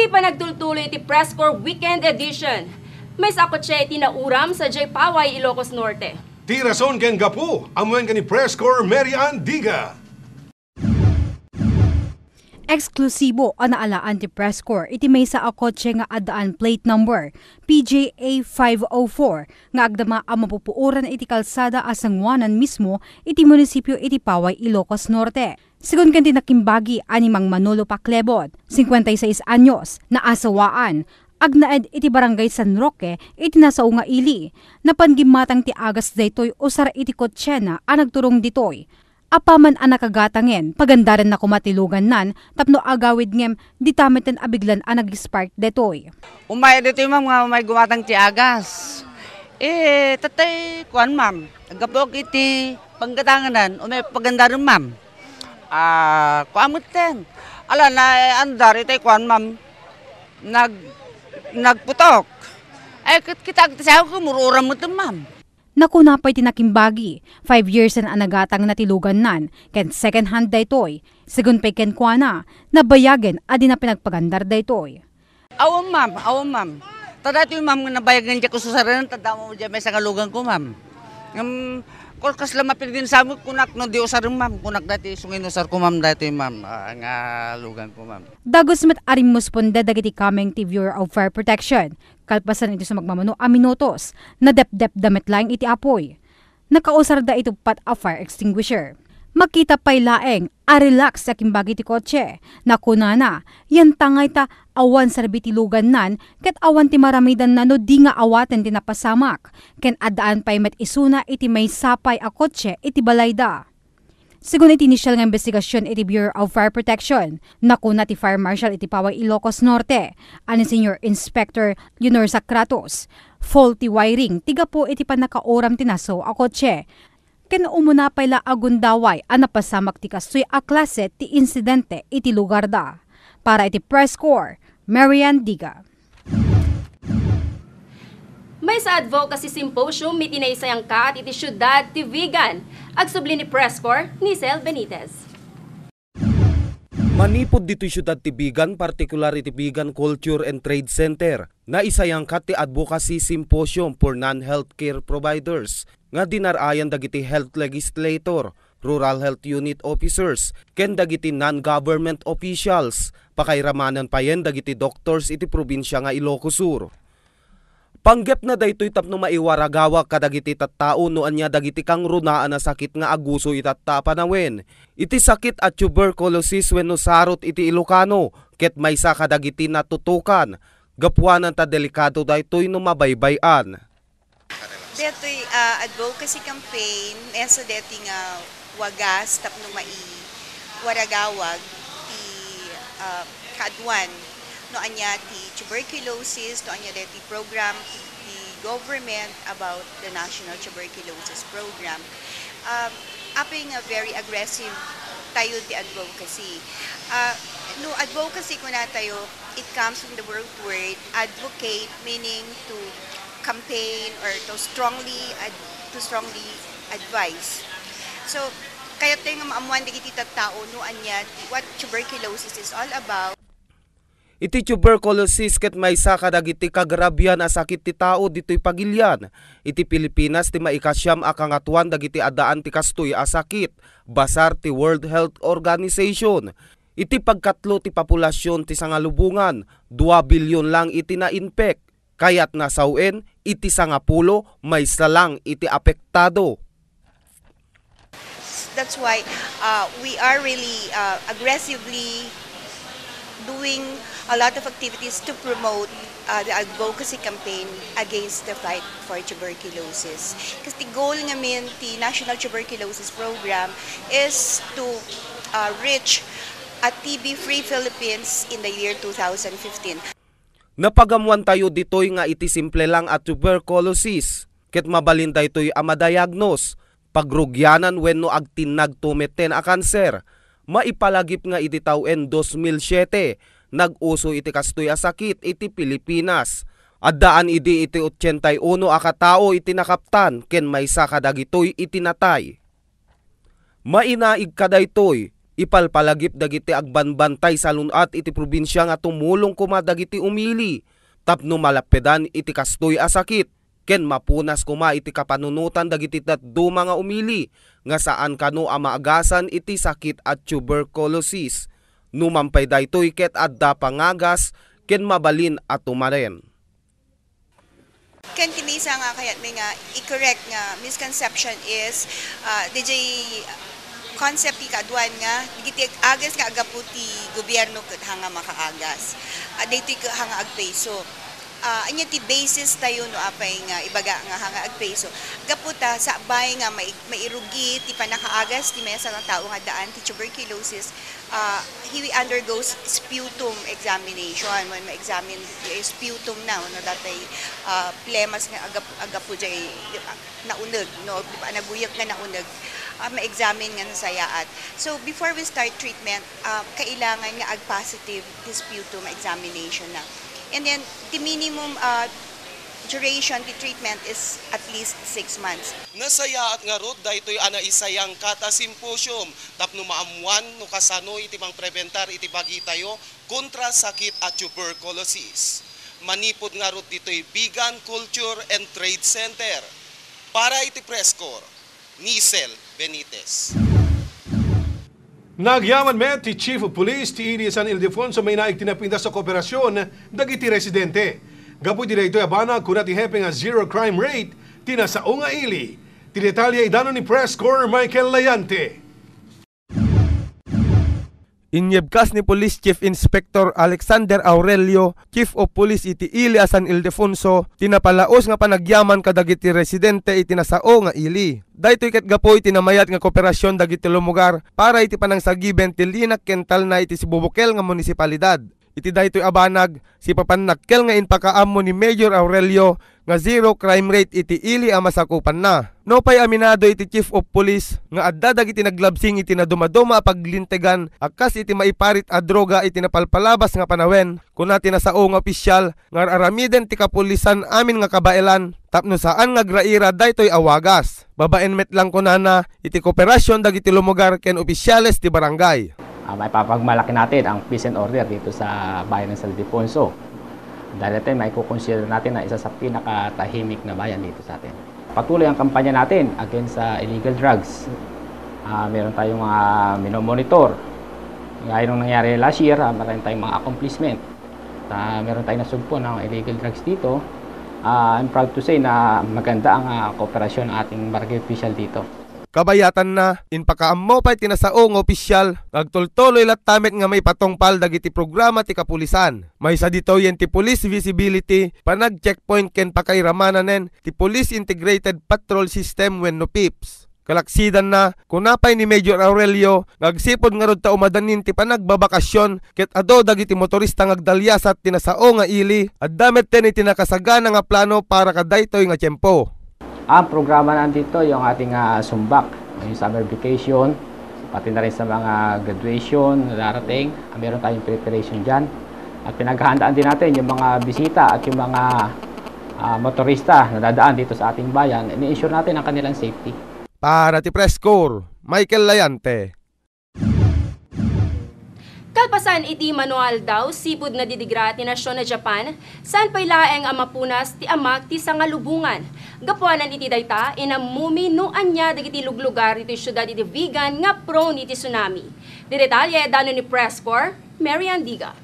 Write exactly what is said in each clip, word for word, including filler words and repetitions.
Panagtultuloy iti Press Corps Weekend Edition. Maysa a kotse ti nauram sadiay Paway, Ilocos Norte. Ti rason ken gapu, ammoenka ni Press Corps Mary Ann Diga. Eksklusibo a naalaan ti Press Corps iti maysa a kotse nga addaan plate number P J A five oh four nga agdama a mapupuoran iti kalsada a sangoanan mismo iti munisipio iti Paway, Ilocos Norte. Segun ken ti nakimbagi a ni Mang Manolo Paclebon, singkuenta y seis anyos, naasawaan, agnaed iti Barangay San Roque iti nasao nga ili. Napan gimmatang ti agas daytoy usar iti kotsena a nagturong ditoy. Apaman a nakagatangen, pagandarenna koma ti lugannan tapno agawid ngem dita metten a biglan a nag-spark daytoy. Umay ditoy, ma'am, nga umay gumatang ti agas. Eh, tatay, kuan, ma'am. Aggapuak iti panggatanganan, umay pagandaren, ma'am. Ah, kuan metten. Ala, naandar itay kuan, ma'am. Nag-, nagputok. Ay, kit-, kita, kita, sa ako, mururam metten, ma'am. Nakuna pay ti nakimbagi, five years a nagatangna ti lugannan, ken second hand daytoy. Segun pay kenkuana, nabayagen a dina pinagpagandar daytoy. Awan, ma'am. Awan, ma'am. Ta daytoy, ma'am, nga nabayagen diak usaren, ta damo diay maysa nga luganko, ma'am. Ngem, kol kasla mapigdin sa amin, kunak no di usaren, ma'am. Kunak daytoy, isu nga inusarko, ma'am, daytoy, ma'am, ah, nga luganko, ma'am. Dagus met a rimmusponda dagiti kameng ti Bureau of Fire Protection. Kalpasan iti sumagmamano a minutos, nadepdepda met laeng iti apuy. Nakausarda iti uppat a fire extinguisher. Makita pay laeng a relax a kimbagi ti kotse. Nakunana, yantangay ta awan serbi ti lugannan ket awan ti maramidanna no di nga awaten ti napasamak, ken addaan pay met isuna iti maysa pay a kotse iti balayda. Segun iti initial nga imbestigasion iti Bureau of Fire Protection, nakuna ti Fire Marshal iti Paway, Ilocos Norte, a ni Senior Inspector Leonor Sacratos, faulty wiring ti gapu iti pannakauram ti nasao a kotse. Ken umuna pay la a gundaway a napasamak ti kastoy a klase ti insidente iti lugarda. Para iti Press Corps, Marian Diga. Maysa advocacy symposium iti naisayangkaat iti siudad ti Vigan. Agsubli ni Press Corps, Nicel Benitez. Manipud ditoy siudad ti Vigan, partikular iti Vigan Culture and Trade Center, naisayangkat ti Advocacy Symposium for Non-Healthcare Providers nga dinar-ayan dagiti health legislator, rural health unit officers, ken dagiti non-government officials, pakairamanen payen dagiti doctors iti probinsia nga Ilocos Sur. Panggepna daytoy tapno maiwaragawag kadagiti tattao no ania dagiti kangrunaan a sakit nga aguso itatta a panawen. Iti sakit a tuberculosis wenno sarot iti Ilocano, ket maysa kadagiti natutukan. Gapuanan ta delikado daytoy no mabaybay-an. Detoy, ah, advocacy campaign, maysa deti nga wagas tapno maiwaragawag ti, ah, kaaduan no ania ti tuberculosis, no ania deti program ti government about the National Tuberculosis Program. Um, apay nga very aggressive tayo ti advocacy. Ah, no advocacy kuna tayo, it comes from the root word advocate, meaning to campaign or to strongly ad-, to strongly advise. So, kayat tayo nga maammuan dagiti tattao no ania ti, what tuberculosis is all about. Iti tuberculosis ket maysa kadagiti kagrabian a sakit ti tao ditoy pagilian. Iti Pilipinas ti maikasiam a kangatoan dagiti addaan ti kastoy a sakit, basar ti World Health Organization. Iti pagkatlo ti populasion ti Sangalubongan, dua bilyon lang iti nainpek. Kayatna sawen, iti sangapulo, maysa lang iti apektado. That's why, uh, we are really, uh, aggressively doing a lot of activities to promote, uh, the advocacy campaign against the fight for tuberculosis. Kasi the goal ngamin ti National Tuberculosis Program is to, uh, reach a T B-free Philippines in the year two thousand fifteen. Napagammoantayo ditoy nga iti simple lang a tuberculosis, ket mabalin daytoy a madiagnose, pagrugianan wenno agtinnag to metten a kanser. Maipalagip nga idi tawen dos mil siete, nag-uso iti kastoy a sakit iti Pilipinas. Addaan idi iti ochenta y uno a katao iti nakaptan ken maysa kadagitoy iti natay. Mainaig kadaytoy, Ipalpalagip dagiti agbanbantay salun-at iti probinsia nga tumulong koma dagiti umili tapno malappedan iti kastoy a sakit ken mapunas koma iti kapanunotan dagiti dadduma nga umili nga saan kano a maagasan iti sakit a tuberculosis. Numan pay daytoy ket adda pangagas ken mabalin a tumaren. Ken ti maysa nga kayatmi nga i-correct nga misconception is, ah, D J concept ti kaaduan nga dagiti agas nga aggapu ti gobierno ket hanga makaagas. Ah, daytoy ket hanga agpayso. Ah, ania ti basis tayo no apay nga ibaga nga hanga agpayso? Gapu ta sakbay nga mai-, mairugi ti pannakaagas ti maysa nga tao nga addaan ti tuberculosis, ah, he undergoes sputum examination. When ma-examine ti sputum na, no, datay, ah, phlegmas nga agap-, aggapu jay, ah, nauneg, no, di ba, naguyek nga nauneg, ah, ma-examine nga nasayaat. So, before we start treatment, ah, kailangan nga ag-positive ti sputum examination na. And then, the minimum, ah, duration ti treatment is at least six months. Nasayaat ngarud daytoy a naisayang kata symposium tapno maammuan no kasano iti mangprebentar iti bagitayo kontra sakit a tuberculosis. Manipud ngarud ditoy Vigan Culture and Trade Center. Para iti Press Corps, Nisel Benitez. Nagyaman met ti Chief of Police ti ili San Ildefonso mainaig ti napintas a kooperasyon dagiti residente. Gapu iti daytoy a banag, kuna ti hepe nga zero crime rate ti nasao nga ili. Ti detalye, idano ni Press Corps Michael Layante. Inyebkas ni Police Chief Inspector Alexander Aurelio, Chief of Police iti ili a San Ildefonso, ti napalaos nga panagyaman kadagiti residente iti nasao nga ili. Daytoy ket gapu iti namayat nga kooperasyon dagiti lumugar para iti panangsagiben ti linak ken talna iti sibubukel nga munisipalidad. Iti daytoy a banag, sipapannakkel nga impakaammo ni Mayor Aurelio nga zero crime rate iti ili a masakupanna. Nupay aminado iti Chief of Police nga adda dagiti naglabsing iti nadumaduma a paglintegan a kas iti maiparit a droga iti napalpalabas nga panawen, kuna ti nasao nga opisyal nga ar-aramiden ti kapulisan amin nga kabaelan tapno saan nga agraira daytoy a wagas. Babaen met lang kunana iti kooperasyon dagiti lumugar ken opisyales ti barangay. Ah, maipapagmalaki natin ang peace and order dito sa bayan ng San Ildefonso. Dahil ito ay maikukonsider natin na isa sa pinakatahimik na bayan dito sa atin. Patuloy ang kampanya natin against sa illegal drugs. Ah, meron tayong mga minomonitor. Gaya nung nangyari last year, ah, meron tayong mga accomplishment. Ah, meron tayong nasugpo ng illegal drugs dito. Ah, I'm proud to say na maganda ang, ah, kooperasyon ng ating barangay official dito. Kabayatanna, impakaammo pay ti nasao nga opisyal nga agtultuloy latta met nga maipatungpal dagiti programa ti kapulisan. Maysa ditoyen ti police visibility, panag-checkpoint ken pakairamananen ti Police Integrated Patrol System wenno pips. Kalaksidanna, kuna pay ni Major Aurelio nga agsipud ngarud ta umadanin ti panagbabakasyon ket adu dagiti motorista nga agdaliasat ti nasao nga ili, adda metten iti nakasagana nga plano para kadaytoy nga tiempo. Ang programa nandito, yung ating, ah, sumbak, yung summer vacation, pati na rin sa mga graduation na darating, ah, meron tayong preparation dyan. At pinaghahandaan din natin yung mga bisita at yung mga, ah, motorista na dadaan dito sa ating bayan, ini-ensure natin ang kanilang safety. Para ti Press Corps, Michael Layante. Kalpasan iti mano nga aldaw, sipud nadidigra ti nasyon a Japan, saan pay laeng a mapunas ti amak ti sangalubongan. Gapuanan iti dayta, inammomi no ania dagiti luglugar ditoy siudad iti Vigan nga prone iti tsunami. Ti detalye, idano ni Press Corps, Mary Ann Diga.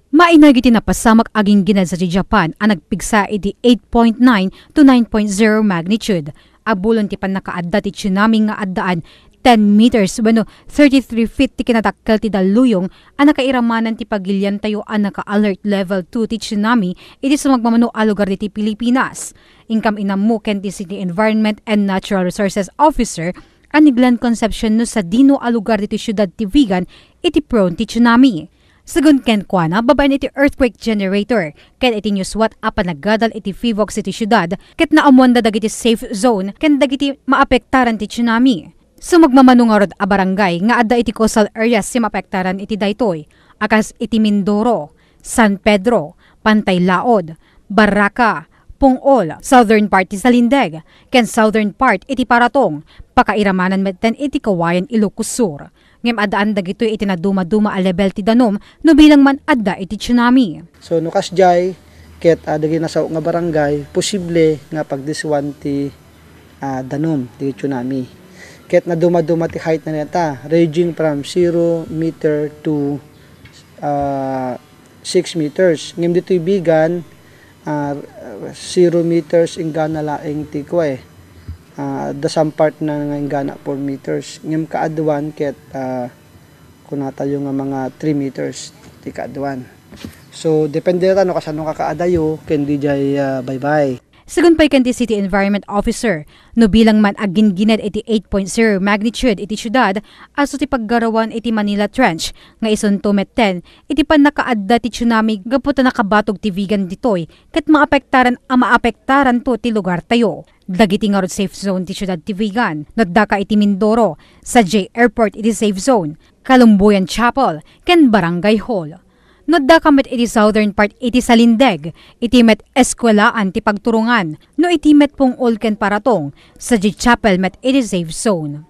Mainaig iti napasamak a ginginedsa ti Japan a nagpigsa iti eight point nine to nine point zero magnitude. Abulen ti pannakaadda ti tsunami nga addaan ten meters wenno thirty-three feet ti kinadakkel ti dalluyong a nakairamanan ti pagiliantayo a naka-alert level two ti tsunami iti sumagmamano a lugar diti Pilipinas. Inkam inammo ken ti City Environment and Natural Resources Officer a ni Glenn Concepcion no sadino a lugar ditoy siudad ti Vigan iti prone ti tsunami. Segun kenkuana, babaen iti earthquake generator ken iti niusuat a panagadal iti PHIVOLCS iti siudad ket naammoanda dagiti safe zone ken dagiti maapektaran ti tsunami. Sumagmamano ngarud a barangay nga adda iti coastal areas ti maapektaran iti daytoy, a kas iti Mindoro, San Pedro, Pantay Laod, Barraca, Pungol, southern part ti Salindeg, ken southern part iti Paratong, pakairamanan metten iti Kawayan Ilocos Sur. Ngem addaan dagitoy iti nadumaduma a level ti danum no bilang man adda iti tsunami. So, no kasdiay, ket, ah, dagiti nasao nga barangay, posible nga pagdiswan ti, ah, danum, ti tsunami. Ket nadumaduma ti height na neta, ranging from zero meter to, ah, six meters. Ngem ditoy Vigan, ah, zero meters inggana laeng ti kua, eh. Ah, the some part na nga inggana four meters. Ngem kaaduan ket, ah, kunatayo nga mga three meters ti kaaduan. So, depende ta no kasano kakaadayo ken diay, ah, baybay. Segun pay ken ti City Environment Officer, no bilang man agingined iti eight point zero magnitude iti siudad, isu ti paggarawan iti Manila Trench, nga isunto metten iti pannakaadda ti tsunami gapu ta nakabatog ti Vigan ditoy, ket maapektaran a maapektaranto ti lugartayo. Dagiti ngarud safe zone ti siudad ti Vigan, no adda ka iti Mindoro, sadiay airport iti safe zone, Kalumboyan Chapel, ken Barangay Hall. No adda ka met iti southern part iti Salindeg, iti met eskuelaan ti pagturongan, no iti met Pungol ken Paratong, sadiay chapel met iti safe zone.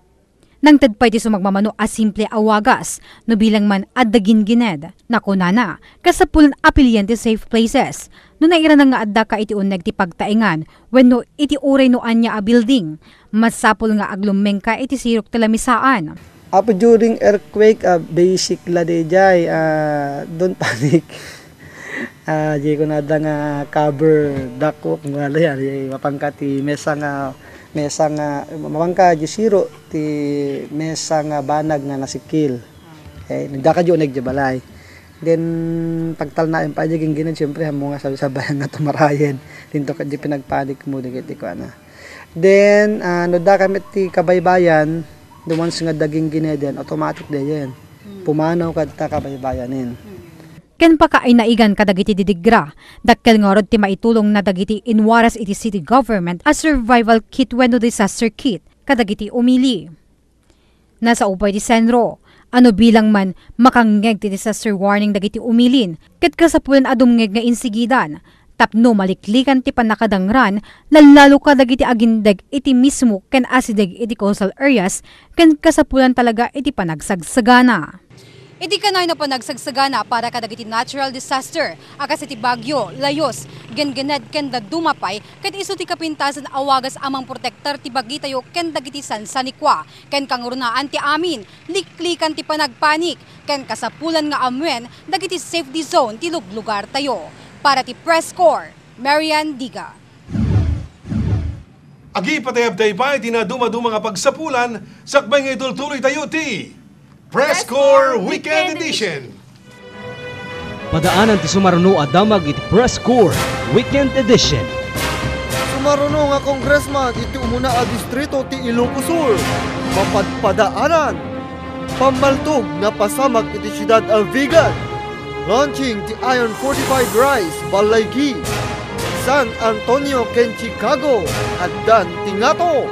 Nangted pay ti sumagmamano a simple a wagas, no bilang man adda gingined. Nakunana, kasapulan a pilien ti safe places. No nairana nga adda ka iti uneg ti pagtaengan, wenno iti uray no ania a building, masapul nga aglummeng ka iti sirok ti lamisaan. Apo, during earthquake, ah, basic la daydiay, ah, don't panic. Ah, di ko nada nga cover ductwork, wala yan. Di, mapangka ti mesa nga, mesa nga, mapangka di siro, ti mesa nga banag nga nasikil. Eh, nagdaka di uneg di balay. Then, pagtalnaen pa di gingined, siyempre, amo nga sabi-sabayan nga tumarayen. Dinto ka di pinagpanik mo, di kiti ko, ana. Then, ah, no da kami ti kabaybayan, the ones nga daging gineden, automatic da yan. Pumanaw kadta kabaybayanen. Ken pakainaigan kadagiti didigra, dakkel ngarud ti maitulongna dagiti inwaras iti city government a survival kit wenno disaster kit kadagiti umili. Nasao pay ti senro, ano bilang man makangngeg ti disaster warning dagiti umilin, ket kasapulan a dumngeg nga insigidan, tapno maliklikan ti pannakadangran, lallalo kadagiti agindeg iti mismo ken asideg iti coastal areas, ken kasapulan talaga iti panagsagsagana. Iti kanayna panagsagsagana para kadagiti natural disaster a kas iti bagyo, layus, gingined ken dadduma pay, ket isu ti kapintasan a wagas a mangprotektar ti bagitayo ken dagiti sansanikua, ken kangrunaan ti amin, liklikan ti panagpanik, ken kasapulan nga ammuen dagiti safety zone ti luglugartayo. Para ti Press Corps, Marian Diga. Agipatayabtay pay ti nadumaduma nga pagsapulan, sakbay nga itultuloytayo ti Press Corps Weekend Edition. Padaanan ti sumaruno a damag iti Press Corps Weekend Edition. Sumaruno nga congressman iti umuna a distrito ti Ilocos Sur, mapadpadaanan. Pammaltog nga pasamak iti siudad a Vigan. Launching ti Iron Fortified Rice, Ballaygi, San Antonio ken Chicago, addan ti ngato.